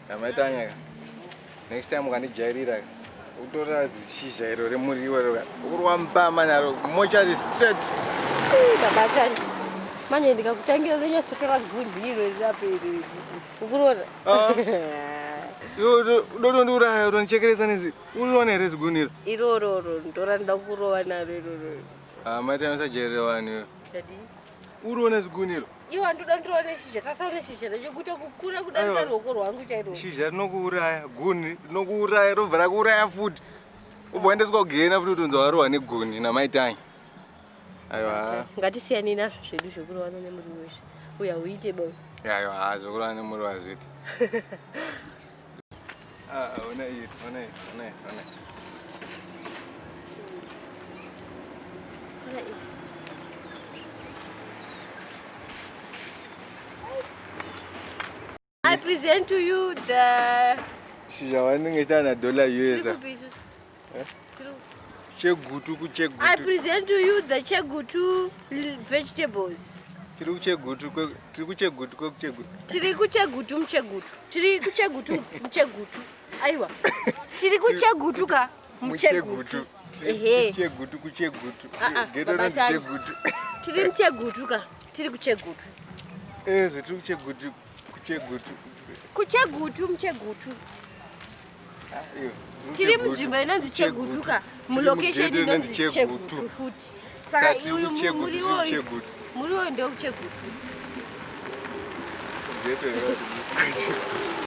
Amaitanya ka. Next time ukandijairira ka. Utora zishizha iro remuriwo iro ka. Urwa mbama naro mochari straight. Baba Tanya. Manje ndikakutangira ndonyatsotora gumbi iro rirapo iro. Ukuroona? Ah. Iwe udotondiuraya utondichekeresa nezi. Uriona here ziguni iro? Irororo ndora ndoda kurova naro iroro. Ah, maitanya usajairira vanhu iwe. Daddy. Uriona ziguni iro? Iwe andoda ndirova neshizha tasa une shizha rechekuita kukura kudarika ruoko rwangu chairwo. Shizha rinokuuraya, guni rinokuuraya, robva rakuuraya futi. Ubva waendeswa kugehena futi kutonzi warohwa neguni namaitanya. Aiwa. Ngatisiyanei nazvo zvedu zvekurovana nemuriwo izvi. Uya uite bo. Aiwa, zvekurovana nemuriwo hazviiti. Ah, ona iri, ona iri, ona iri, ona iri. Ona iri. I present to you the Shizha wanenge chitana dollar US. Tiri kupi isusu? Eh? Tiri Chegutu kuchegutu. I present to you the Chegutu vegetables. Tiri kuchegutu tiri kuchegutu kwekuchegutu. Tiri kuchegutu muchegutu. Tiri kuchegutu muchegutu. Aiwa. Tiri kuchegutu ka muchegutu. Ehe. Kuchegutu kuchegutu. Ah, ah, Geto Baba rinonzi Tanya. Chegutu. Tiri muchegutu ka. Tiri kuchegutu. Eh, zve tiri kuchegutu kuchegutu. Kuchegutu muchegutu. Ah, iyo, Tiri kuchegutu. munzvimbo inonzi Chegutu ka. Tiri Mulocation mugeto inonzi Chegutu futi. Saka Saka tiri uyu kuchegutu, muriwo tiri uyu. kuchegutu. Muriwo ndewekuchegutu. Geto rinonzi kuchegutu.